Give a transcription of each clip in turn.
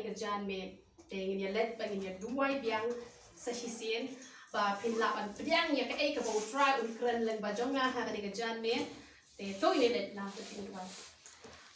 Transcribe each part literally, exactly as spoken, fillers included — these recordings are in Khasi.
ka janmiet. Te ngin ïa leit ba ngin ïa duwai biang sa shisien ba phin lah ban pdiang ïa kaei kaba U Trai un kren lyngba jong nga ha kane ka janmiet. Te to ngin ïa leit lang ka jingduwai.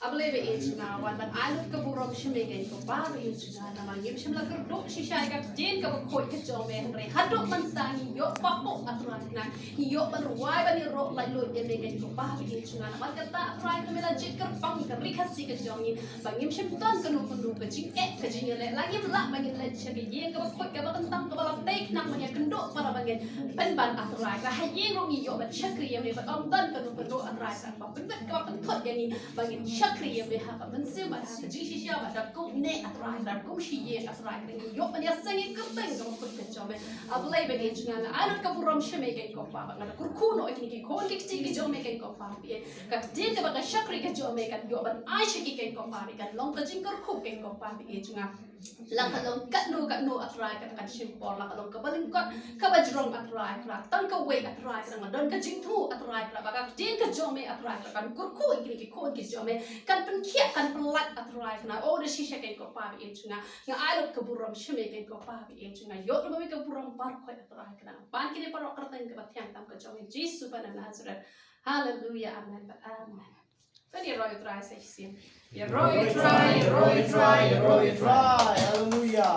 A Blei ba ïeit jong nga, wan ban ai lut ka burom sha me kein ko Pa ba ïeit jong nga, namar ngim shym la kyrduh shisha ïa ka ktien kaba khuid ka jong me, hynrei haduh mynta ngi ïoh pahuh A Trai khnang, ngi ïoh ban rwai ban ïaroh laitluid ïa me kein ko Pa ba ïeit jong nga. Namar kata A Trai khnang me la jied kyrpang ïa ka ri Khasi ka jong ngi ba ngim shym don kano kano ka jingeh ka jingïaleh, la ngim lah ba ngin leit sha ka ïing kaba khuid kaba kyntang kaba la tei khnang ban ïakynduh para bangeit. Pynban A Trai khnang ha ïing ruh ngi ïoh ban shakri ïa me bad ym don kano kano A Trai khnang ba pynbit kaba pynthut ïa ngi ba ngin shakri ïa me ha ka mynsiem bad ha ka jingshisha bad da kum ne A Trai da kum shi ïing A Trai khnang ngi ïoh ban ïaseng ïa ka kyrteng kaba khuid ka jong me. A Blei ba ïeit jong nga, nga ai lut ka burom sha me kein ko Pa ba nga da kyrkhu noh ïa kine ki khun ki kti ki jong me kein ko Pa ba ïeit. Ka ktien kaba ka shakri ka jong me kan ïoh ban ai sha ki kein ko Pa ba ïeit, kan long ka jingkyrkhu kein ko Pa ba ïeit jong nga. La ka long katno katno A Trai khnang kan shim por, la ka long kaba lyngkot kaba jrong A Trai khnang, tang kawei A Trai khnang, la don ka jingthmu A Trai khnang ba ka ktien ka jong me A Trai khnang kan kyrkhu ïa kine ki khun ki jong me, kan pynkhiah kan pyllait A Trai khnang. O da shisha kein ko Pa ba ïeit jong nga, nga ai lut ka burom sha me kein ko Pa ba ïeit jong nga. Ïoh na me ka burom baroh khoit A Trai khnang. Ban kine baroh kyrteng kaba thiang tam ka jong me Jisu ba na Nazareth. Haleluya, amen bad amen. Kan ïaroh ïa U Trai sa shisien. Ïaroh ïa U Trai, ïaroh ïa U Trai, ïaroh ïa U Trai. Haleluya.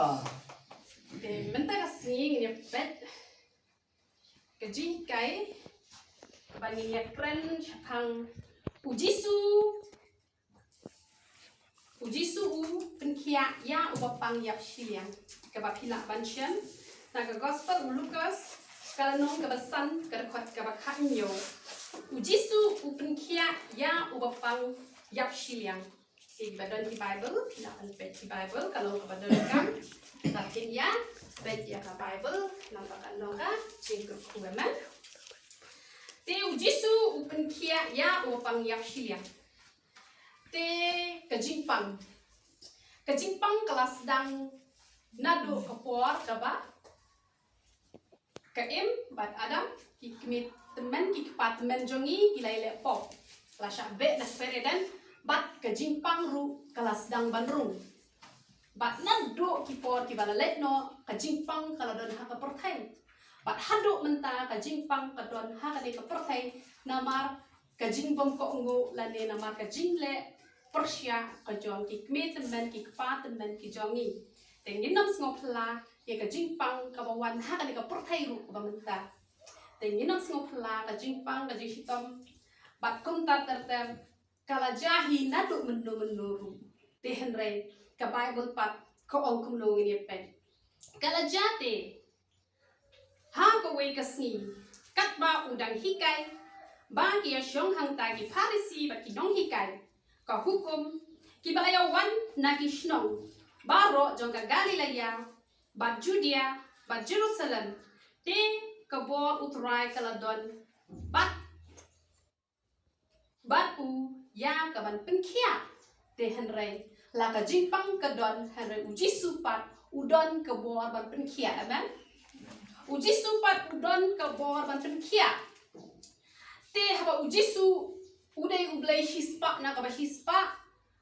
Te mynta ka sngi ngin ïa peit ka jinghikai ba ngin ïa kren shaphang U Jisu. U Jisu u pynkhiah ïa uba pang ïap shiliang. Kaba phi lah ban shem na ka Gospel u Lukas, ka lynnong kaba san, ka dkhot kaba khathynñiew. U Jisu u pynkhiah ïa uba pang ïap shiliang. Te kiba don ki Bible, phi lah ban peit ki Bible, ka long kaba donkam. Lada phim ïa peit ïa ka Bible, namar ka long ka jingkyrkhu, amen. Te U Jisu u pynkhiah ïa uba pang ïap shiliang. Te ka jingpang, ka jingpang ka la sdang naduh ka por kaba ka Im bad Adam, ki kmie tymmen, ki kpa tymmen jong ngi, ki la ïaleh pop, la shah beh na kper Eden, bad ka jingpang ruh ka la sdang ban rung. Bad naduh ki por kiba la leit noh, ka jingpang ka la don ha ka pyrthei. Bad haduh mynta ka jingpang ka don ha kane ka pyrthei, namar ka jingbym kohnguh lane namar ka jingleh pyrshah ka jong ki kmie tymmen, ki kpa tymmen ki jong ngi. Te ngin ym sngewphylla ïa ka jingpang kaba wan ha kane ka pyrthei ruh kaba mynta. Te ngin ym sngewphylla ka jingpang, ka jingshitom, bad kumta ter ter, ka la jia hi naduh mynno mynno ruh. Te hynrei ka Bible pat ka ong kumno, ngin ïa peit. Ka la jia te ha kawei ka sngi, katba u dang hikai, ba ki ïashong hangta ki Pharisi bad ki nonghikai ka hukum, kiba la ïawan na ki shnong baroh jong ka Galilaia bad Judia bad Jerusalem. Te ka bor U Trai ka la don bad bad u ïa ka ban pynkhiah. Te hynrei la ka jingpang ka don, hynrei U Jisu pat u don ka bor ban pynkhiah. Amen. U Jisu pat u don ka bor ban pynkhiah. Te haba U Jisu u dei U Blei shispah na kaba shispah,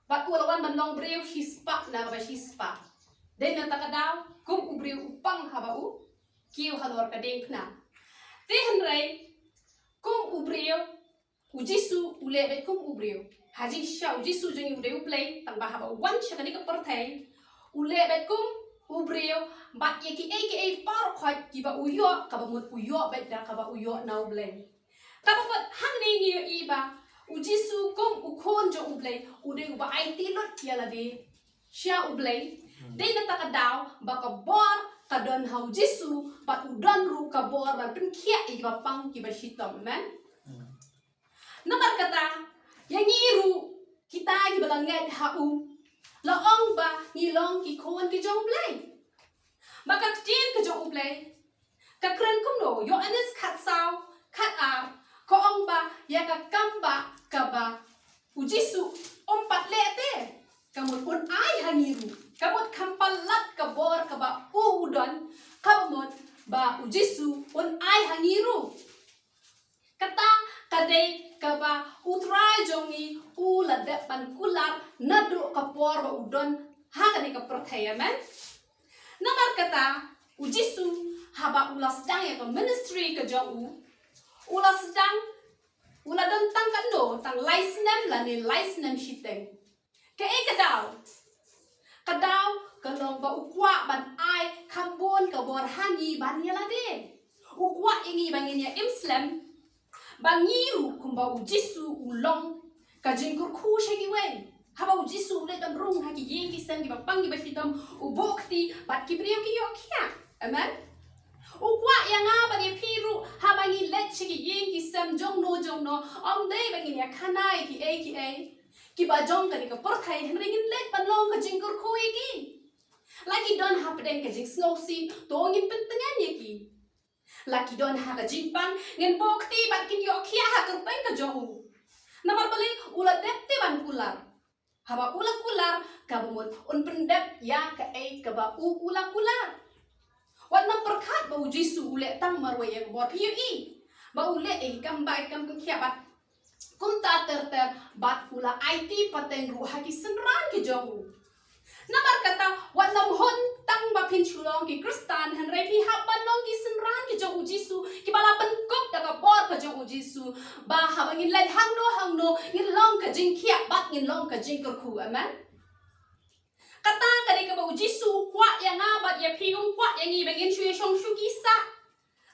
bad u la wan ban long briew shispah na kaba shispah. Dei na kata ka daw kum u briew u pang haba u kiew halor ka diengphna. Te hynrei kum u briew, U Jisu u leh beit kum u briew. Ha jingshisha U Jisu jong ngi u dei U Blei, tangba haba u wan sha kane ka pyrthei u leh beit kum u briew, bad ïa kiei kiei baroh khoit kiba u ïoh, kaba mut u ïoh beit da kaba u ïoh na U Blei. Kaba mut hangne ngi ïohi ba U Jisu kum u khun jong U Blei u dei uba aiti lut ïa lade sha U Blei. Dei na kata ka daw ba ka bor ka don ha U Jisu, bad u don ruh ka bor ban pynkhiah ïa kiba pang kiba shitom. Amen. Namar kata ïa ngi ruh, kita kiba la ngeit ha u, la ong ba ngi long ki khun ki jong U Blei. Ba ka ktien ka jong U Blei ka kren kumno? Ïoannis khatsaw, khatar, ka ong ba ïa ka kam ba kaba U Jisu um pat leh te, ka mut un ai ha ngi ruh. Ka mut kham palat ka bor kaba u u don, ka mut ba U Jisu un ai ha ngi ruh. Kata ka dei kaba U Trai jong ngi u la dep ban kular naduh ka por ba u don ha kane ka pyrthei. Thei, amen. Namar kata, u Jisu, haba u la sdang ïa ka ministry ka jong u, u la sdang, u la don tang katno, tang lai snem lane lai snem shiteng. Kaei ka daw? Ka daw ka long ba u kwah ban ai kham bun ka bor ha ngi ban ïa lade. U kwah ïa ngi ba ngin ïa im slem, ba ngi ruh kumba u Jisu u long ka jingkyrkhu sha kiwei. Haba u Jisu u leit ban rung ha ki ïing ki sem, kiba pang kiba shitom, u buh kti bad ki briew ki ïoh khiah. Amen. U kwah ïa nga bad ïa phi ruh, haba ngi leit sha ki ïing ki sem jongno jongno, ym dei ba ngin ïa khana ïa kiei kiei kiba jong kane ka pyrthei, hynrei ngin leit ban long ka jingkyrkhu ïa ki. La ki don hapdeng ka jingsngewsih, to ngin pyntngen ïa ki. La ki don ha ka jingpang, ngin buh kti bad kin ïoh khiah ha kyrteng ka jong u. Namar balei? U la dep te ban kular. Haba u la kular, kaba mut un pyndep ïa kaei kaba u u la kular. Wat nym pyrkhat ba u Jisu u leh tang marwei ïa ka bor, phi ïohi ba u leh ïa ki kam bha, ki kam pynkhiah bad kumta ter ter, bad u la aiti pateng ruh ha ki synran ki jong u. Namar kata, wat nym hun tang ba phin shu long ki Khristan, hynrei phi hap ban long ki synran ki jong u Jisu, kiba la pynkup da ka bor ka jong u Jisu, ba haba ngin leit hangno hangno, ngin long ka jingkhiah bad ngin long ka jingkyrkhu. Amen. Kata ka dei kaba u Jisu u kwah ïa nga bad ïa phi, um kwah ïa ngi ba ngin shu ïa shong shuki sah.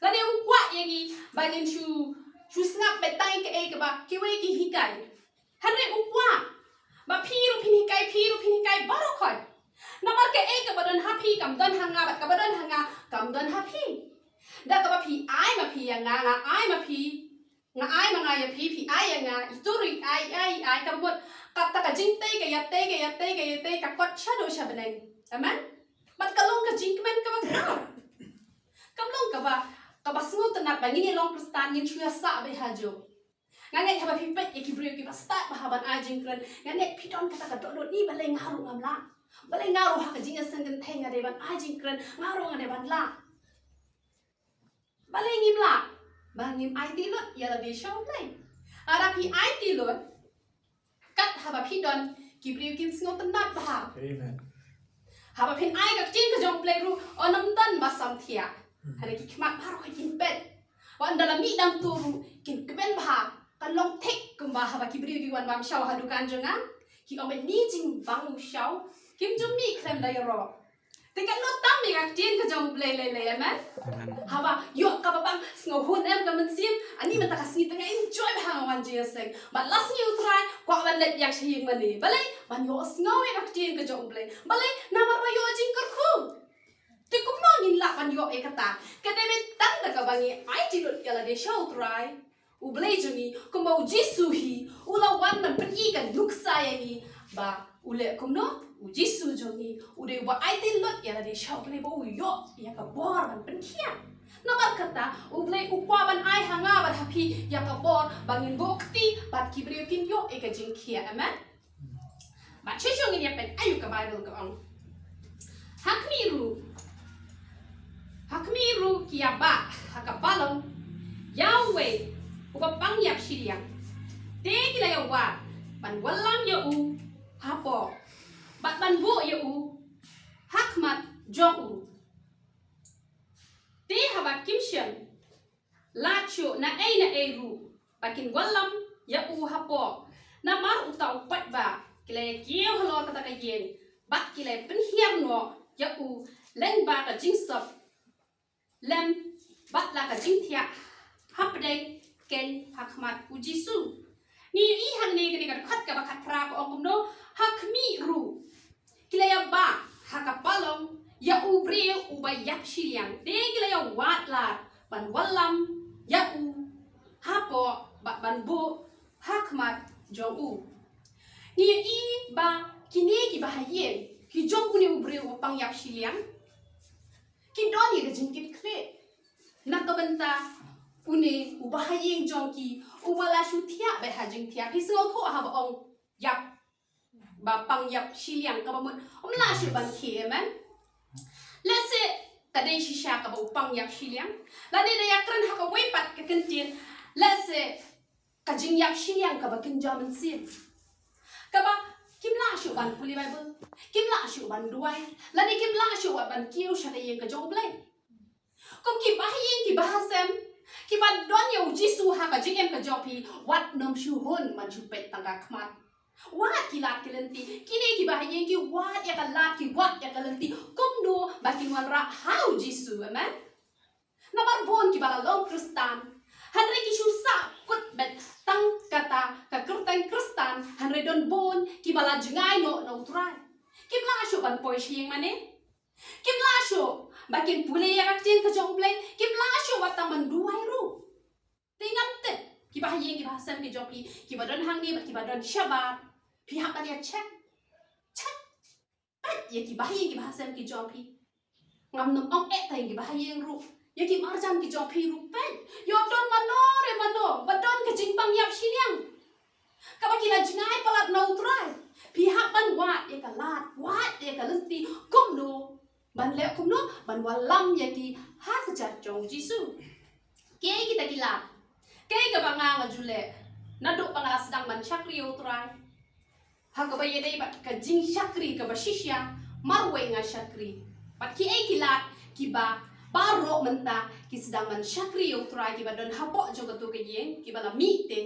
Lane um kwah ïa ngi ba ngin shu, shu sngap beit tang ïa kaei kaba kiwei ki hikai. Hynrei u kwah ba phi ruh phin hikai, phi ruh phin hikai baroh khoit. Namar kaei kaba don ha phi kam don ha nga, bad kaba don ha nga kam don ha phi. Da kaba phi ai ma phi ïa nga, nga ai ma phi, nga ai ma nga ïa phi, phi ai ïa nga, itu ruh i ai, i ai, i ai, ka mut kata ka jingtei ka ïatei, ka ïatei, ka ïatei, ka kot shaduh sha bneng. Amen. Bad ka long ka jingkmen kaba khraw. Kam long kaba, kaba sngewtynnat ba ngin ïa long Khristan ngin shu ïa sah beit hajuh. Nga ngeit haba phi peit ïa ki briew kiba stad bha ban ai jingkren, nga ngeit phi don kata ka dohnud, ni balei nga ruh ngam lah. Balei nga ruh ha ka jingïaseng kynthei nga dei ban ai jingkren, nga ruh nga dei ban lah. Balei ngim lah? Ba ngim aiti lut ïa lade sha U Blei. Lada phi aiti lut, kat haba phi don, ki briew kin sngewtynnat bha. Amen. Haba phin ai ka ktien ka jong U Blei ruh, un ym don ba samthiah. Hmm. Hynrei ki khmat baroh kin peit. Wat ynda la mih dang tur ruh, kin kmen bha. Kan long thik kumba haba ki briew ki wan bam shaw ha dukan jong nga. Ki ong, "Bad ni jingbang u shaw, kim ju mih khlem da ïaroh." Te katno tam ïa ka ktien ka jong U Blei lei lei, amen. Amen. Haba ïoh kaba bang, sngewhun em ka mynsiem, ani mynta ka sngi te nga enjoy bha, nga wan jingïaseng. Bad la sngi U Trai, kwah ban leit ïa ka sha ïing mane. Balei? Ban ïohsngew ïa ka ktien ka jong U Blei. Balei? Namar ba ïoh jingkyrkhu. Te kumno ngin lah ban ïoh ïa kata? Ka dei beit tang da kaba ngi aiti lut ïa lade sha U Trai U Blei jong ngi, kumba u Jisu hi u la wan ban pyni ka nuksa ïa ngi ba u leh kumno. U Jisu jong ngi u dei uba aiti lut ïa lade sha U Blei ba u ïoh ïa ka bor ban pynkhiah. Namar kata U Blei u kwah ban ai ha nga bad ha phi ïa ka bor ba ngin buh kti bad ki briew kin ïoh ïa ka jingkhiah. Amen. Bad shuh shuh ngin ïa peit aïu ka Baibl ka ong. Ha khmih ruh, ha khmih ruh ki ïa bah ha ka palong ïa uwei uba pang ïap shiliang. Te ki la ïa wad ban wallam ïa u hapoh bad ban buh ïa u ha khmat jong u. Te haba kim shym lad shuh na ei na ei ruh ba kin wallam ïa u hapoh, namar uta u paidbah. Ki la ïa kiew halor kata ka ïing bad ki la ïa pynhiar noh ïa u lyngba ka jingsop lem bad la ka jingthiah hapdeng keiñ ha khmat u Jisu. Ngi ïohi hangne kane ka dkhot kaba khatphra ka ong kumno, ha khmih ruh ki la ïa bah ha ka palong ïa u briew uba ïap shiliang. Te ki la ïa wad lad ban wallam ïa u hapoh bad ban buh ha khmat jong u. Ngi ïohi ba kine kiba ha ïing ki jong une u briew uba pang ïap shiliang ki don ïa ka jingkitkhlieh na ka bynta une uba ha ïing jong ki uba la shu thiah beit ha jingthiah. Phi sngewthuh haba ong ïap, ba pang ïap shiliang, kaba mut um lah shuh ban khie, amen. Lehse ka dei shisha kaba u pang ïap shiliang. Lane da ïakren ha kawei pat ka kyntien, lehse ka jingïap shiliang kaba kynja mynsiem, kaba Kim lah shuh ban pule Baibl. Kim lah shuh ban duwai. Lane kim lah shuh ban kiew sha ka ïing ka jong U Blei. Kum ki bahaïing ki bahasem kiba don ïa U Jisu ha ka jingim ka jong phi, wat nym shu hun ban shu peit tang ka khmat. Wat ki lad ki lynti, kine ki bahaïing ki wad ïa ka lad, ki wad ïa ka lynti. Kumno ba kin wanrah ha U Jisu, amen. Namar bun kiba la long Khristan, hynrei ki shu sah kut beit tang kata ka kyrteng Khristan, hynrei don bun kiba la jngai noh na U Trai. Kim lah shuh ban poi sha ïing mane. Kim lah shuh ba kin pule ïa ka ktien ka jong U Blei. Kim lah shuh wat tang ban duwai ruh. Te ngam tip ki bahaïing ki bahasem ki jong phi, kiba don hangne bad kiba don shabar, phi hap ban ïa check. Check. Peit ïa ki bahaïing ki bahasem ki jong phi. Ngam nym ong eh tang ïa ki bahaïing ruh, ïa ki marjan ki jong phi ruh, peit. Ïoh don mano re mano ba don ka jingpang ïap shiliang kaba ki la jngai palat na U Trai. Phi hap ban wad ïa ka lad, wad ïa ka lynti. Kumno ban leh, kumno ban wallam ïa ki ha ka kjat jong U Jisu. Kiei kita ki lad? Kaei kaba nga nga ju leh naduh ba nga la sdang ban shakri ïa U Trai, ha kaba ïadei bad ka jingshakri kaba shisha, marwei nga shakri. Bad kiei ki lad kiba baroh mynta ki sdang ban shakri ïa U Trai, kiba don hapoh jong kato ka ïing, kiba la mih te.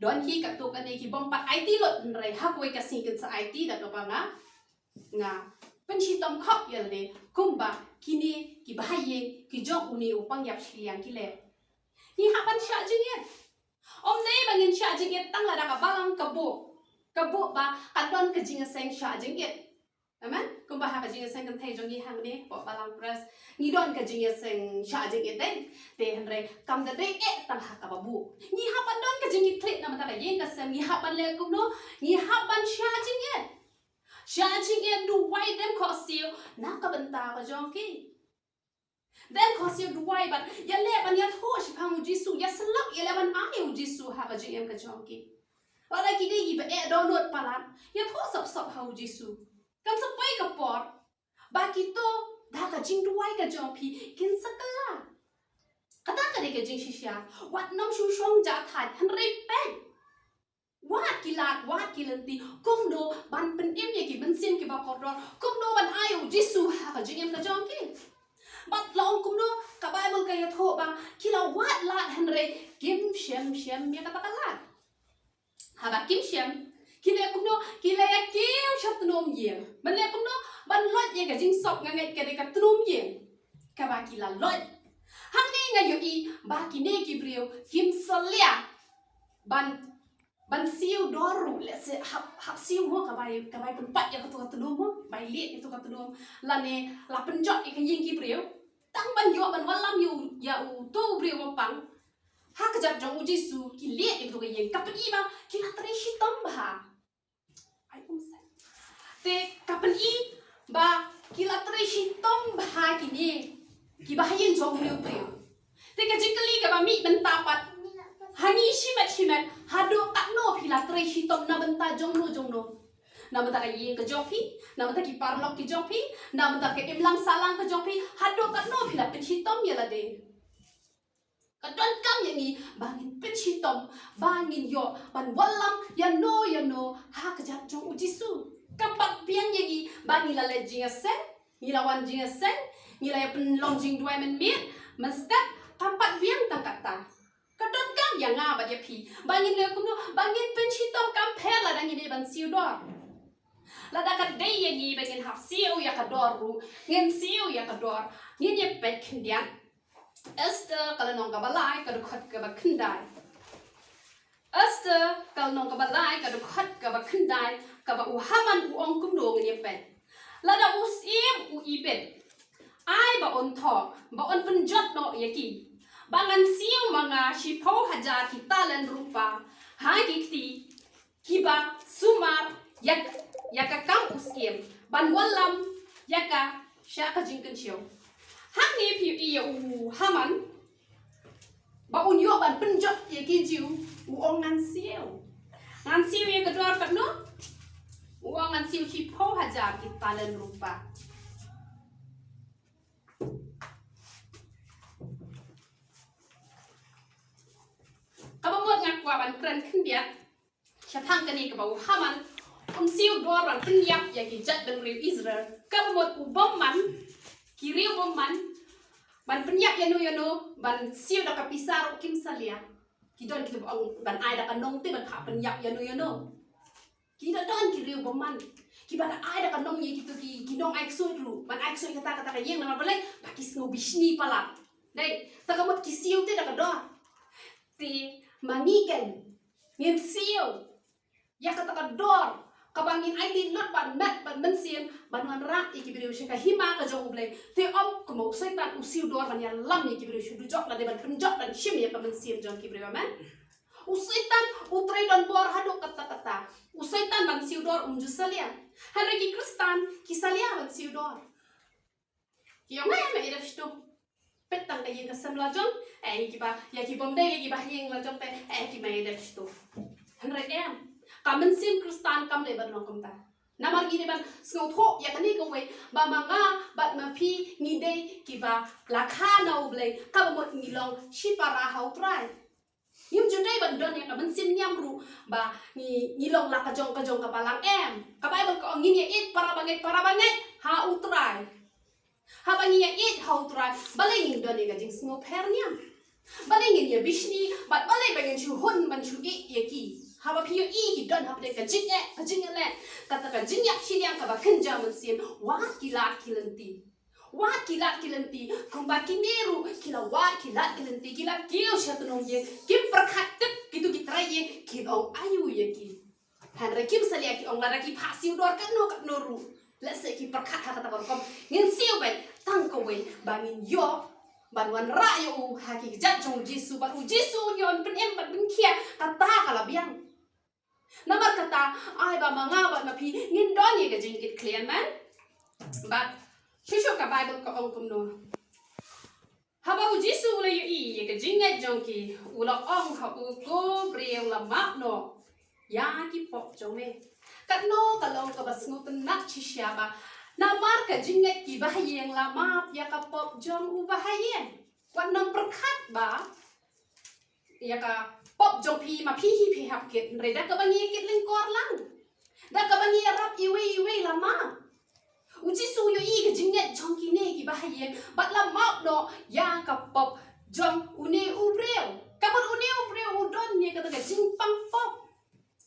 Don hi katto katne ki bym pat aiti lut, hynrei ha kawei ka sngi kin sa aiti da kaba nga, nga pynshitom khop ïa lade kumba kine ki bahaïing ki jong une u pang ïap shiliang ki leh. Ngi hap ban shah jingit. Ym dei ba ngin shah jingit tang lada ka balang ka buh, ka buh ba ka don ka jingïaseng shah jingit. Amen. Kumba ha ka jingïaseng kynthei jong ngi hangne, hapoh Balang Pres, ngi don ka jingïaseng shah jingit dei. Te hynrei kam da dei eh tang ha kaba buh. Ngi hap ban don ka jingkitkhlieh na bynta ka ïing ka sem. Ngi hap ban leh kumno? Ngi hap ban shah jingit. Shah jingit, duwai, dem khohsiew na ka bynta ka jong ki. Dem khohsiew, duwai bad ïaleh ban ïathuh shaphang U Jisu, ïasyllok, ïaleh ban ai U Jisu ha ka jingim ka jong ki. Lada ki dei kiba eh dohnud palat, ïathuh sop sop ha U Jisu. Kan sa poi ka por ba kito da ka jingduwai ka jong phi kin sa kylla. Kata ka dei ka jingshisha. Wat nym shu shong jahthait, hynrei peit. Wad ki lad, wad ki lynti, kumno ban pynim ïa ki mynsiem kiba kordor, kumno ban ai U Jisu ha ka jingim ka jong ki. Bad la ong kumno, ka Baibl ka ïathuh ba ki la wad lad hynrei kim shem shem ïa kata ka lad. Haba kim shem, ki leh kumno? Ki la ïa kiew sha tnum ïing. Ban leh kumno? Ban loit ïa ka jingsop, nga ngeit ka dei ka tnum ïing kaba ki la loit. Hangne nga ïohi ba kine ki briew kim salia ban ban siew dor ruh, lehse hap, hap siew mo, ka bai, ka bai pynpait ïa kato ka tnum mo, bai lieh ïa kato ka tnum, lane la pynjot ïa ka ïing ki briew. Tang ban ïoh ban wallam ïa u, ïa uto u briew ba pang ha ka kjat jong U Jisu, ki lieh ïa kato ka ïing. Ka pyni ba ki la trei shitom bha. Ai, um, sa. Te ka pyni ba ki la trei shitom bha kine ki bahaïing jong une u briew. Te ka jingkylli kaba mih mynta pat ha ngi shimet shimet, haduh katno phi la trei shitom na bynta jongno jongno? Na bynta ka ïing ka jong phi, na bynta ki paralok ki jong phi, na bynta ka imlang sahlang ka jong phi, haduh katno phi la pynshitom ïa lade? Ka donkam ïa ngi ba ngin pynshitom, ba ngin ïoh ban wallam ïano ïano ha ka kjat jong U Jisu. Kam pat biang ïa ngi ba ngi la leh jingïaseng, ngi la wan jingïaseng, ngi la ïa pynlong jingduwai mynmiet mynstep. Kam pat biang tang kata. Ka donkam ïa nga bad ïa phi ba ngin leh kumno? Ba ngin pynshitom, kam pher lada ngi dei ban siew dor. Lada ka dei ïa ngi ba ngin hap siew ïa ka dor ruh, ngin siew ïa ka dor. Ngin ïa peit khyndiat Esther ka lynnong kaba lai, ka dkhot kaba khyndai. Esther ka lynnong kaba lai, ka dkhot kaba khyndai, kaba u Haman u ong kumno, ngin ïa peit. Lada u syiem u ibit, ai ba un thoh, ba un pynjot noh ïa ki, ba ngan siew ma nga shiphew hajar ki talent rupa ha ki kti kiba sumar ïa, ïa ka kam u syiem, ban wallam ïa ka sha ka jingkynshew. Hangne phi ïohi ïa u Haman, ba un ïoh ban pynjot ïa ki Jiw, u ong ngan siew. Ngan siew ïa ka dor katno? U ong ngan siew shiphew hajar ki talent rupa. Kaba mut nga kwah ban kren khyndiat shaphang kane kaba u Haman Un siew dor ban pynïap ïa ki jait bynriew Israel. Ka mut u bymman, ki riew bymman, ban pynïap ïano ïano, ban siew da ka pisa ruh kim salia. Ki don kiba ong ban ai da ka nongte ban phah pynïap ïano ïano. Ki da don ki riew bymman. Kiba da ai da ka nong ïa kito ki, ki nongai ksuid ruh. Ban ai ksuid kata, kata ka ïing namar balei, ba ki sngew bishni palat. Dei, te ka mut ki siew te da ka dor. Te ma ngi ken, ngin siew ïa kata ka dor, kaba ngin aiti lut bad met bad mynsiem, ban wanrah ïa ki briew sha ka hima ka jong U Blei. Te ym kumba u Soitan u siew dor ban ïalam ïa ki briew sha dujok lane ban pynjot ban shim ïa ka mynsiem jong ki briew, amen. U Soitan u trei don bor haduh katta katta. U Soitan ban siew dor um ju salia. Hynrei ki Khristan ki salia ban siew dor. Ki ong, eh, ma i dep shatu. Peit tang ka ïing ka sem la jong, eh, kiba, ïa ki bym dei, ïa kiba ha ïing la jong te, eh, ki ma i dep shatu. Hynrei em, ka mynsiem Khristan kam dei ban long kumta. Namar ngi dei ban sngewthuh ïa kane kawei, ba ma nga bad ma phi ngi dei kiba la kha na U Blei, kaba mut ngi long shipara ha U Trai. Ngim ju dei ban don ïa ka mynsiem niam ruh ba ngi, ngi long la ka jong ka jong ka balang, em. Ka Baibl ka ong ngin ïa ïeit para bangeit para bangeit ha U Trai. Haba ngin ïa ïeit ha U Trai, balei ngin don ïa ka jingsngewpher niam? Balei ngin ïa bishni bad balei ba ngin shu hun ban shu ïeit ïa ki? Haba phi ïohi ki don hapdeng ka jingeh, ka jingeh leh, kata ka jingïap shiliang kaba kynja mynsiem, wat ki lad ki lynti. Wat ki lad ki lynti, kumba kine ruh ki la wat ki lad ki lynti, ki la kiew sha tnum ïing, kim pyrkhat tip kito ki trai ïing, kin ong aiu ïa ki. Hynrei kim salia, ki ong lada ki phah siew dor katno katno ruh, lehse ki pyrkhat ha kata ka rukom. Ngin siew beit tang kawei ba ngin ïoh ban wanrah ïa u ha ki kjat jong U Jisu, bad U Jisu un ïoh ban pynim bad pynkhiah, kata ka la biang. Namar kata, ai ba ma nga bad ma phi ngin don ïa ka jingkitkhlieh, amen. Bad shuh shuh ka Baibl ka ong kumno. Haba U Jisu u la ïohi ïa ka jingngeit jong ki, u la ong ha u, ko briew, la map noh ïa ki pop jong me. Katno ka long kaba sngewtynnat shisha ba namar ka jingngeit kiba ha ïing la map ïa ka pop jong uba ha ïing. Wat nym pyrkhat ba ïa ka pop jong phi ma phi hi phi hap kit, hynrei da kaba ngi kit lyngkor lang, da kaba ngi ïarap iwei iwei la map. U Jisu u ïohi ka jingngeit jong kine kiba ha ïing bad la map noh ïa ka pop jong une u briew. Ka mut une u briew u don ïa kata ka jingpang pop.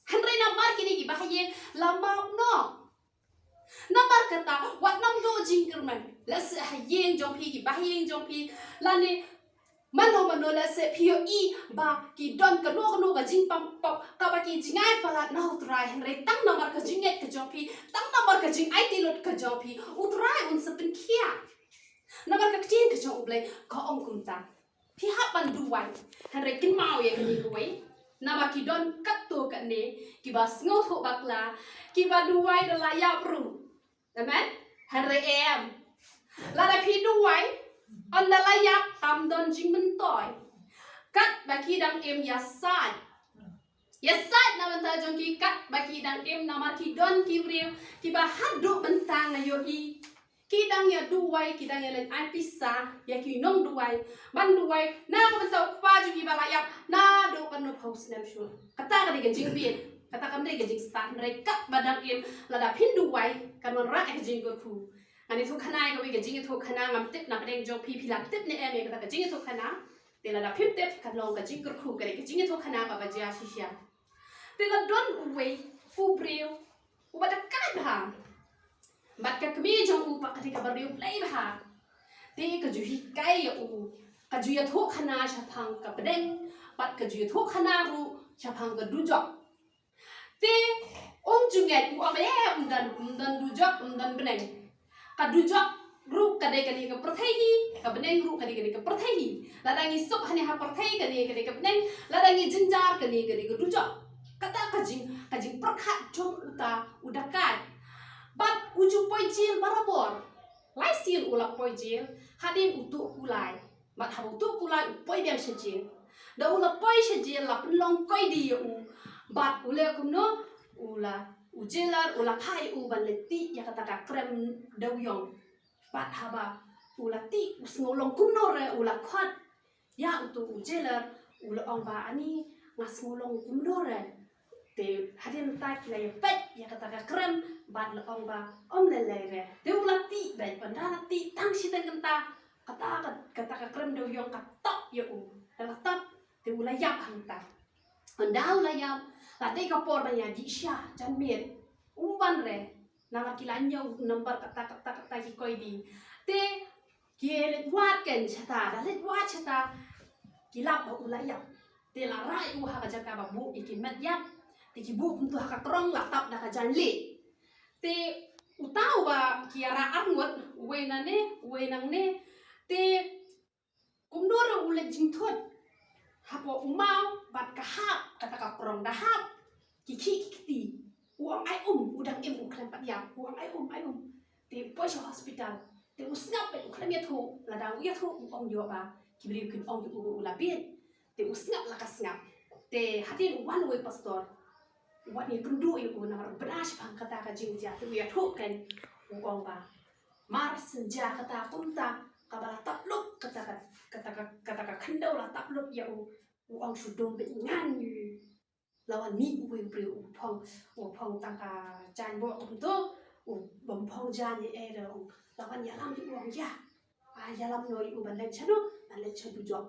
Hynrei namar kine kiba ha ïing la map noh. Namar kata, wat nym duh jingkyrmen. Lehse ha ïing jong phi, kiba ha ïing jong phi, lane mano mano, lehse phi ïohi ba ki don kano kano ka jingpang pop kaba ki jingai palat na U Trai, hynrei tang namar ka jingngeit ka jong phi, tang namar ka jingaiti lut ka jong phi, U Trai un sa pynkhiah. Namar ka ktien ka jong U Blei ka ong kumta. Phi hap ban duwai. Hynrei kynmaw ïa kane kawei. Namar ki don katto katne kiba sngewthuh bakla, kiba duwai da la ïap ruh. Amen. Hynrei em, lada phi duwai ynda la ïap, tam don jingmyntoi. Katba ki dang im, ïasaid. Ïasaid na bynta jong ki katba ki dang im, namar ki don ki briew kiba haduh mynta nga ïohi ki dang ïa duwai, ki dang ïa leit ai pisa ïa ki nongduwai ban duwai na ka bynta u kpa jong ki ba la ïap naduh katno phew snem shuh. Kata ka dei ka jingbieit, kata kam dei ka jingstad. Hynrei katba dang im, lada phin duwai, kan wanrah ïa ka jingkyrkhu. Ngan ïathuh khana ïa kawei ka jingïathuh khana, ngam tip na pdeng jong phi phi la tip ne em ïa kata ka jingïathuh khana. Te lada phim tip, kan long ka jingkyrkhu, ka dei ka jingïathuh khana kaba jia shisha. Te la don uwei u briew uba dakaid bha. Bad ka kmie jong u pat ka dei kaba riew blei bha. Te ka ju hikai ïa u, ka ju ïathuh khana shaphang ka pdeng, bad ka ju ïathuh khana ruh shaphang ka dujok. Te um ju ngeit, u ong, eh, ym don, ym don dujok, ym don bneng. Ka dujok ruh ka dei kane ka pyrthei hi, ka bneng ruh ka dei kane ka pyrthei hi. Lada ngi suk hangne ha pyrthei, kane ka dei ka bneng, lada ngi jynjar, kane ka dei ka dujok. Kata ka jing, ka jingpyrkhat jong uta u dakaid. Bad u ju poi jel barabor. Lai sien u la poi jel, hadien u tuh kulai. Bad haba u tuh kulai u poi biang sha jel. Da u la poi sha jel la pynlong koidi ïa u. Bad u leh kumno, u la, u jailer u la phah ïa u ban leit tih ïa kata ka krem dewïong. Bad haba u la tih u sngew long kumno re, u la khot ïa uto u jailer, u la ong ba ani nga sngew long kumno re. Te hadien ta ki la ïa peit ïa kata ka krem bad la ong ba ym lei lei re. Te u la tih beit, ynda la tih tang shiteng kynta, kata ka, kata ka krem da u ïong ka top ïa u. Te la top, te u la ïap hangta. Ynda u la ïap, la dei ka por ban ïa dih sha jan miet. Um ban re, namar ki la ñiew number kata, kata, kata ki koidi. Te ki leit wad kein shata, la leit wad shata, ki lap ba u la ïap. Te la rah ïa u ha ka jaka ba buh ïa ki met ïap. Te ki buh kumtu ha ka krong, la tap da ka jaiñ lieh. Te uta uba ki ïa rah arngut, uwei nangne, uwei nangne. Te kumno ruh u leit jingthut. Hapoh u maw bad ka hap, kata ka krong da hap. Ki khih ki kti. U ong ai um, u dang im u khlem pat ïap. U ong ai um, ai um. Te u poi sha hospital. Te u sngap beit, u khlem ïathuh. Lada u ïathuh u ong ïoh ba ki briew kin ong ïa u ba u la bieit. Te u sngap la ka sngap. Te hadien u wan uwei pastor, u wan ïakynduh ïa u namar u bna shaphang kata ka jingjia. Te u ïathuh kein, u ong ba mar shen jia kata kumta, kaba la tap lup kata ka, kata ka, kata ka khyndew la tap lup ïa u. U ong shu dum beit ngan. La wan mih uwei u briew u phong, u phong tang ka jaiñ bok kumto, u bym phong jaiñ ïa ei ruh. La wan ïalam ïa u, ong ïa, ah, ïalam noh ïa u ban leit shano, ban leit sha dujok.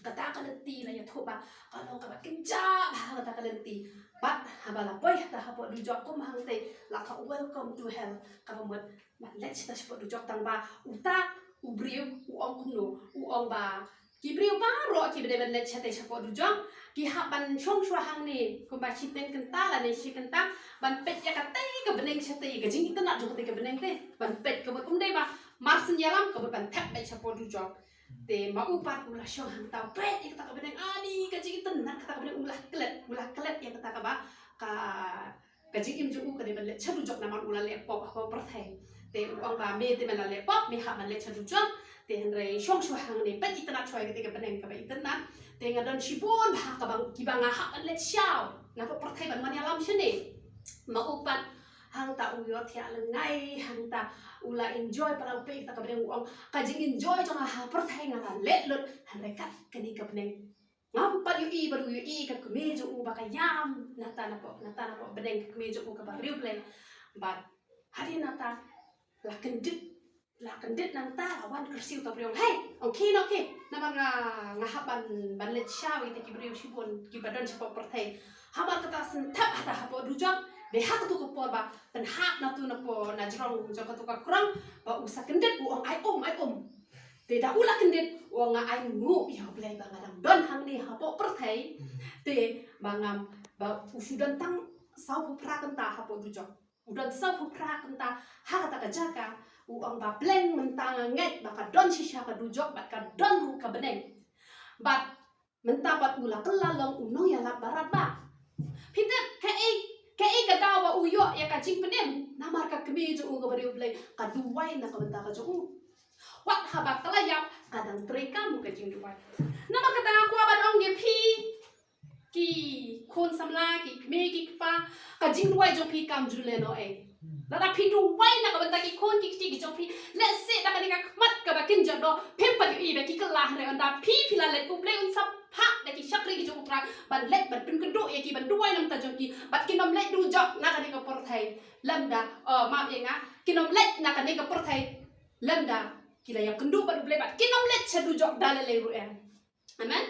Kata ka lynti la ïathuh ba ka long kaba kynjah bha kata ka lynti. Bad haba la poi hata hapoh dujok kum hangtei, la ka welcome to hell, kaba mut ban leit shata shapoh dujok. Tang ba uta u briew u ong kumno, u ong ba ki briew baroh kiba dei ban leit shatei shapoh dujok, ki hap ban shong shuwa hangne kumba shiteng kynta lane shi kynta, ban peit ïa katei ka bneng shatei, ka jingitynnad jong katei ka bneng te, ban peit, ka mut um dei ba mar shen ïalam, ka mut ban thep beit shapoh dujok. Te ma u pat u la shong hangta u peit ïa kata ka bneng, ani ka jingitynnad kata ka bneng, u la klet, u la klet ïa kata kaba ka, ka jingim jong u ka dei ban leit sha dujok namar u la leh pop ha pyrthei. Te u ong ba me te me la leh pop, me hap ban leit sha dujok. Te hynrei shong shuwa hangne, peit itynnad shuwa ïa katei ka bneng kaba itynnad. Te nga don shibun bha kaba, kiba nga hap ban leit shaw na pyrthei ban wan ïalam shane. Ma u pat hangta u ïohthiah lyngngai, hangta u la enjoy palat, u peit ïa kata ka bneng, u ong ka jingenjoy jong nga ha pyrthei nga la leh lut, hynrei kat kane ka bneng. Ngam pat ïohi ba u ïohi ka kmie jong u ba ka ïam nata napoh, nata napoh bneng, ka kmie jong u kaba riewblei. Bad hadien nata la kyndit, la kyndit nangta, la wan kyrsiew uta u briew, hei, ong khie noh khie. Namar nga, nga hap ban, ban leit shaw ïa kita ki briew shibun kiba don shapoh pyrthei. Hamar kata shen thep hata hapoh dujok, dei ha katu ka por ba pynhap natu napoh, na jrong jong katu ka krong, ba u sa kyndit, u ong ai um, ai um. Te da u la kyndit, u ong nga ai nguh ïa U Blei ba nga dang don hangne hapoh pyrthei. Te ba ngam, ba u shu don tang sawphew phra kynta hapoh dujok. U don sawphew phra kynta ha kata ka jaka. U ong ba pleng mynta nga ngeit ba ka don shisha ka dujok bad ka don ruh ka bneng. Bad mynta pat u la kylla long u nongïalap barat ba. Phi tip kaei, kaei ka daw ba u ïoh ïa ka jingpynim? Namar ka kmie jong u kaba riewblei ka duwai na ka bynta ka jong u. Wat haba ka la ïap ka dang treikam ka jingduwai. Namar kata nga kwah ban ong ïa phi ki khun samla, ki kmie ki kpa, ka jingduwai jong phi kam ju leh noh ei. Lada phi duwai na ka bynta ki khun ki kti ki jong phi, lehse da kane ka khmat kaba kynja doh phim pat ïohi ba ki kylla, hynrei ynda phi, phi la leit, U Blei un sa phah da ki shakri ki jong U Trai ban leit ban pynkynduh ïa ki, ban duwai na ka bynta jong ki, bad kin ym leit dujok na kane ka pyrthei. Lymda, oh, map ïa nga, kin ym leit na kane ka pyrthei lymda ki la ïakynduh bad U Blei, bad kin ym leit sha dujok da lei lei ruh em. Amen.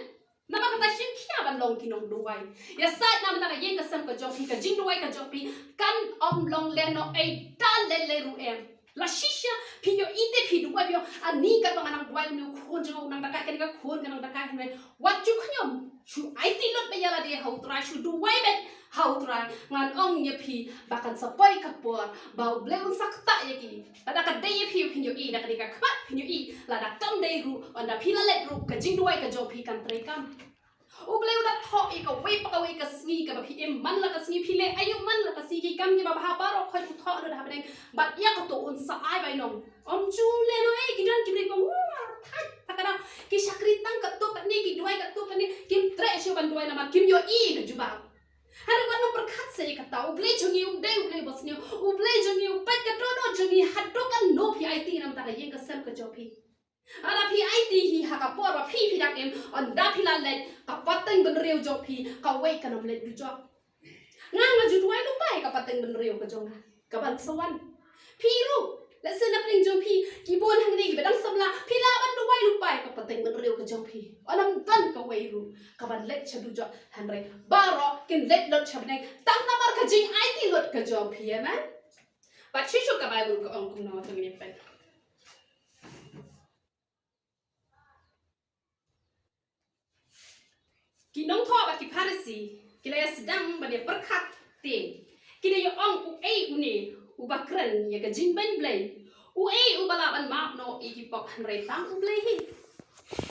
Namar kata shim khia ban long ki nongduwai. Ïasaid na bynta ka ïing ka sem ka jong phi, ka jingduwai ka jong phi kan ym long lehnoh ei da lei lei ruh em. La shisha phi ïohi te phi duwai, phi ong, ani katba nga nang duwai, une u khun jong nga u nang da kai, kane ka khun ka nang da kai, hynrei wat ju khñium. Shu aiti lut beit ïa lade ha U Trai, shu duwai beit ha U Trai. Ngan ong ïa phi ba kan sa poi ka por ba U Blei un sa ktah ïa ki. Lada ka dei ïa phi phin ïohi, da kane ka khmat phin ïohi. Lada kam dei ruh, ynda phi la leit ruh, ka jingduwai ka jong phi kan treikam. U Blei u da thoh ïa kawei pa kawei ka sngi kaba phi im, man la ka sngi phi leh aïu, man la ka sngi, ki kam kiba bha baroh khoit u thoh lut ha bneng. Bad ïa kato un sa ai bainong. Ym ju lehnoh ei, ki don ki briew ba, u, thait, ta ka dang ki shakri tang katto katne, ki duwai katto katne, kim treh shuh ban duwai namar kim ïohi ka jubab. Hynrei wat nang pyrkhat sa ïa kata, U Blei jong ngi u dei U Blei ba sniew, U Blei jong ngi u peit ka dohnud jong ngi haduh katno phi aiti na bynta ka ïing ka sem ka jong phi. Lada phi aiti hi ha ka por ba phi, phi dang im, ynda phi la leit, ka pateng bynriew jong phi kawei kan ym leit dujok. Nga nga ju duwai lypa ïa ka pateng bynriew ka jong nga kaban sa wan. Phi ruh, lehse na pdeng jong phi ki bun hangne kiba dang samla, phi lah ban duwai lypa ïa ka pateng bynriew ka jong phi. Ym don kawei ruh kaban leit sha dujok, hynrei baroh kin leit lut sha bneng tang namar ka jingaiti lut ka jong phi, amen. Bad shisha ka Baibl ka ong kumno, to ngin ïa peit. Ki nongthoh bad ki Pharisi ki la ïa sdang ban ïa pyrkhat te, ki la ïa ong, uei une uba kren ïa ka jingbeiñ Blei? Uei uba lah ban map noh ïa ki pop hynrei tang U Blei hi?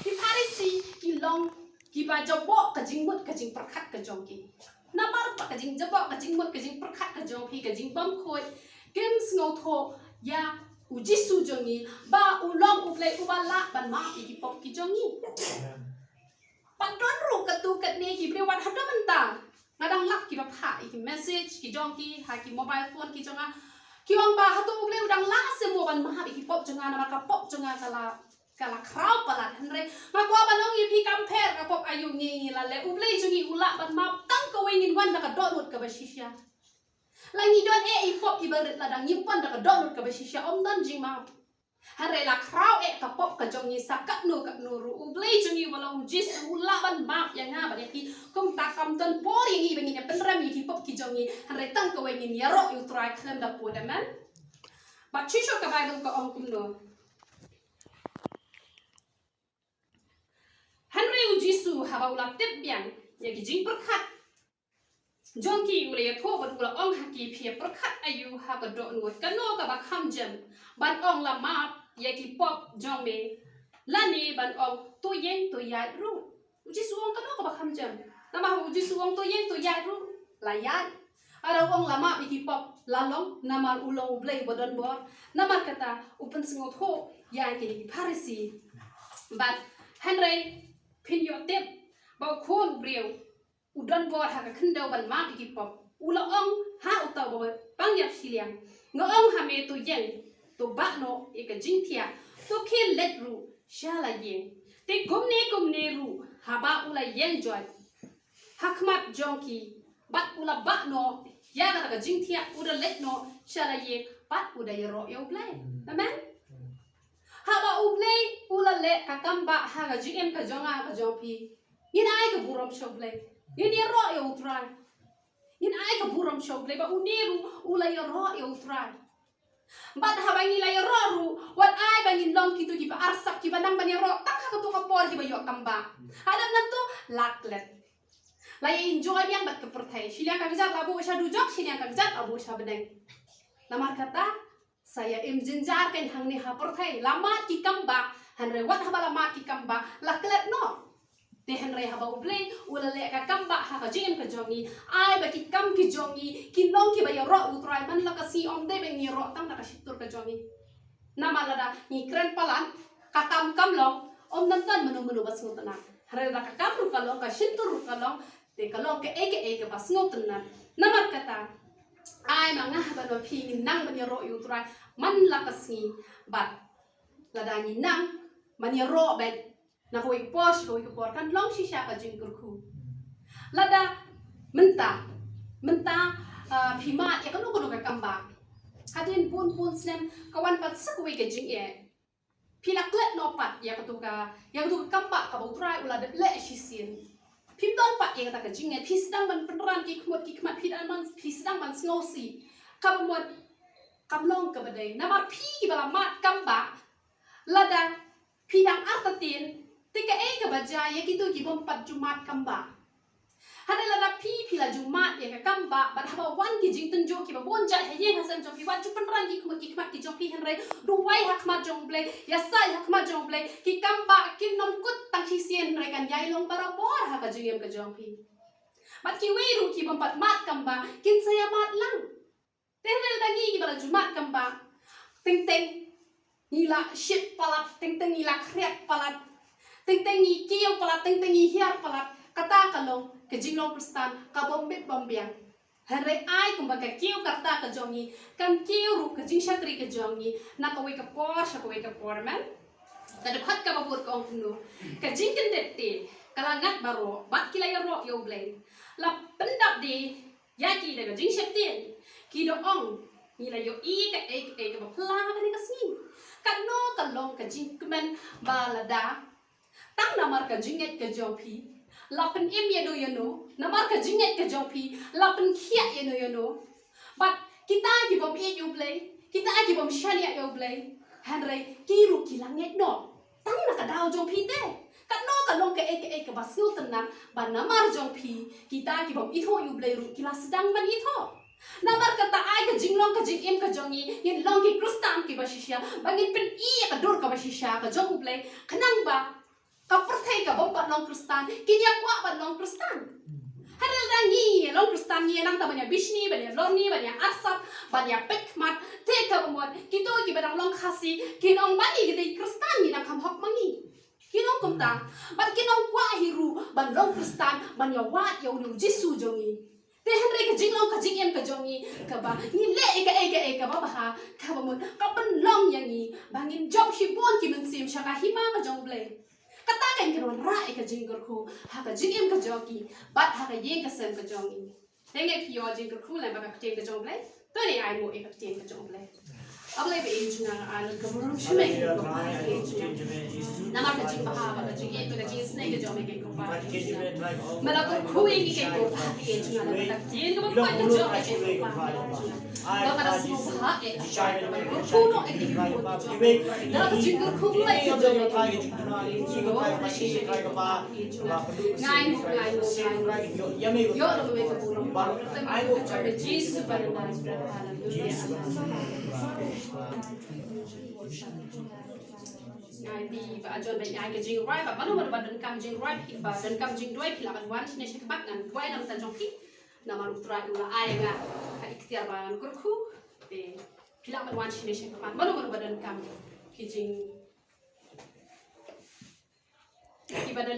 Ki Pharisi ki long kiba jaboh ka jingmut ka jingpyrkhat ka jong ki. Namar ba ka jingjaboh ka jingmut ka jingpyrkhat ka jong phi, ka jingbymkhuid, kim sngewthuh ïa U Jisu jong ngi ba u long U Blei uba lah ban map ïa ki pop ki jong ngi. Pat don ruh katto katne ki briew wat haduh mynta nga dang lap kiba phah ïa ki message ki jong ki ha ki mobile phone ki jong nga. Ki ong ba hato U Blei u dang lah se mo ban map ïa ki pop jong nga, namar ka pop jong nga ka la, ka la khraw palat. Hynrei nga kwah ban ong ïa phi, kam pher ka pop aïu ngi, ngi la leh, U Blei jong ngi u lah ban map tang kawei, ngin wan da ka dohnud kaba shisha. La ngi don eh i pop iba rit, lada ngim pan da ka dohnud kaba shisha, ym don jingmap. Hynrei la khraw eh ka pop ka jong ngi sa katno katno ruh, U Blei jong ngi uba long U Jisu u lah ban map ïa nga bad ïa phi. Kumta kam don por ïa ngi ba ngin ïa pynrem ïa ki pop ki jong ngi, hynrei tang kawei, ngin ïaroh ïa U Trai khlem da pud, amen. Bad shisha ka Baibl ka ong kumno? Hynrei U Jisu haba u la tip biang ïa ki jingpyrkhat jong ki, u la ïathuh bad u la ong ha ki, phi ïa pyrkhat aïu ha ka dohnud? Kano kaba kham jem, ban ong, la map ïa ki pop jong me, lane ban ong, to ïeng to ïaid ruh? U Jisu u ong kano kaba kham jem? Namar U Jisu u ong to ïeng to ïaid ruh, la ïaid. Lada u ong la map ïa ki pop, la long, namar u long U Blei uba don bor. Namar kata u pynsngewthuh ïa kine ki Pharisi. Bad hynrei phin ïoh tip ba U Khun u briew u don bor ha ka khyndew ban map ïa ki pop. U la ong ha uta uba pang ïap shiliang, nga ong ha me, to ïeng, to bah noh ïa ka jingthiah, to khie leit ruh sha la ïing. Te kumne kumne ruh haba u la ïeng joit ha khmat jong ki bad u la bah noh ïa kata ka jingthiah, u da leit noh sha la ïing bad u da ïaroh ïa U Blei. Amen. Haba U Blei u la leh ka kam bah ha ka jingim ka jong nga ka jong phi, ngin ai ka burom sha U Blei, ngin ïaroh ïa U Trai. Ngin ai ka burom sha U Blei ba une ruh u la ïaroh ïa U Trai. Bad haba ngi la ïaroh ruh, wat ai ba ngin long kito kiba arsap, kiba nang ban ïaroh tang ha kato ka por kiba ïoh kam bah. Hadien nangto la klet. La ïa enjoy biang bad ka pyrthei. Shiliang ka kjat la buh sha dujok, shiliang ka kjat la buh sha bneng. Namar kata, sa ïa im jynjar kein hangne ha pyrthei. La mad ki kam bah, hynrei wat haba la mad ki kam bah, la klet noh. Te hynrei haba U Blei u la leh ka kam bah ha ka jingim ka jong ngi, ai ba ki kam ki jong ngi kin long kiba ïaroh U Trai man la ka sngi, ym dei ba ngin ïaroh tang da ka shyntur ka jong ngi. Namar lada ngi kren palat, ka kam kam long, ym don tang mano mano ba sngewtynnat. Hynrei lada ka kam ruh ka long, ka shyntur ruh ka long, te ka long kaei kaei kaba sngewtynnat. Namar kata, ai ma nga bad ma phi ngin nang ban ïaroh ïa U Trai man la ka sngi, bad lada ngi nang ban ïaroh beit na kawei ka por sha kawei ka por, kan long shisha ka jingkyrkhu. Lada mynta, mynta, ah, phi mad ïa kano kano ka kam bah, hadien bun bun snem ka wan pat sa kawei ka jingeh. Phi la klet noh pat ïa kato ka, ïa kato ka kam bah kaba U Trai u la dep leh shisien. Phim don pat ïa kata ka jingngeit, phi sdang ban pynran ki khmut ki khmat, phi dang ban, phi sdang ban sngewsih. Kaba mut kam long kaba dei. Namar phi kiba la mad kam bah, lada phi dang artatien, te kaei kaba jia ïa kito ki bym pat ju mad kam bah? Hynrei lada phi, phi la ju mad ïa ka kam bah, bad haba wan ki jingtynjuh kiba bun jait ha ïing ha sem jong phi, wat ju pynran ki khmut ki khmat ki jong phi, hynrei duwai ha khmat jong U Blei, ïasaid ha khmat jong U Blei. Ki kam bah kin nym kut tang shisien, hynrei kan ïai long barabor ha ka jingim ka jong phi. Bad kiwei ruh ki bym pat mad kam bah kin sa ïa mad lang. Te hynrei lada ngi kiba la ju mad kam bah, teng teng ngi la shit palat, teng teng ngi la khriat palat, teng teng ngi kiew palat, teng teng ngi hiar palat, kata ka long ka jinglong Khristan ka bym bit bym biang. Hynrei ai kumba ka kiew ka rta ka jong ngi kan kiew ruh ka jingshakri ka jong ngi na kawei ka por sha kawei ka por, amen. Ka dkhot kaba bud ka ong kumno? Ka jingkyndit te ka la ngat baroh bad ki la ïaroh ïa U Blei. La pyndap de ïa ki da ka jingsheptieng. Ki da ong, ngi la ïohi kaei kaei kaba phylla ha kane ka sngi. Katno ka long ka jingkmen ba lada tang namar ka jingngeit ka jong phi la pynim ïano ïano, namar ka jingngeit ka jong phi la pynkhiah ïano ïano. Bad kita ki bym ïeit ïa U Blei, kita ki bym shaniah ïa U Blei, hynrei ki ruh ki la ngeit noh tang na ka daw jong phi te. Katno ka long kaei kaei kaba sngewtynnat ba namar jong phi kita ki bym ithuh ïa U Blei ruh ki la sdang ban ithuh. Namar kata ai ka jinglong ka jingim ka jong ngi, ngin long ki Khristan kiba shisha, ba ngin pyni ïa ka dur kaba shisha ka jong U Blei, khnang ba ka pyrthei ka bym pat long Khristan kin ïa kwah ban long Khristan. Hynrei lada ngi long Khristan, ngi nang ta ban ïa bishni, ban ïa lorni, ban ïa arsap, ban ïa peit khmat, te kaba mut kito kiba dang long Khasi kin ong ba ngi ki dei Khristan, ngi dang kham hok ma ngi. Kin ong kumta. Bad kin ym kwah hi ruh ban long Khristan, ban ïa wad ïa une U Jisu jong ngi. Te hynrei ka jinglong ka jingim ka jong ngi kaba ngi leh ïa kaei kaei kaba bha, kaba mut ka pynlong ïa ngi ba ngin jop shibun ki mynsiem sha ka hima ka jong U Blei. Kata ka ngi kynwan rah ïa ka jingkyrkhu ha ka jingim ka jong ngi bad ha ka ïing ka sem ka jong ngi. Te ngi ïoh jingkyrkhu lem bad ka ktien ka jong U Blei. To ngin ai nguh ïa ka ktien ka jong U Blei. A Blei ba ïeit jong nga, nga ai nguh ka burom sha me ko Kpa ïeit jong nga. Namar ka jingbha bad ka jingïeit bad ka jingisynei ka jong me ko Kpa ïeit jong nga. Me la kyrkhu ïa ngi ko Kpa ïeit jong nga, namar ka ktien kaba kwah ka jong me ko Kpa ïeit jong nga. Ba nga da sngewbha ïeit jong nga, ba nga kyrkhu noh ïa ki kyrkhu jong me. Da ka jingkyrkhu Blei ka jong me ko Kpa ïeit jong nga. Nga ai nguh, nga ai nguh, nga ai nguh. Ïoh ïa me ka burom. Kyrteng ka jong me Jisu ba ngi ai. Haleluya. Ngi ai ba ïa jon ba ngi ai ka jingrwai, ba mano mano ba donkam jingrwai, ba donkam jingduwai, phi lah ban wan shane sha khmat, ngan duwai na ka bynta jong phi. Namar U Trai u la ai ïa nga ka iktiar ba ngan kyrkhu. Te phi lah ban wan shane sha khmat, mano mano ba donkam ki jing, kiba don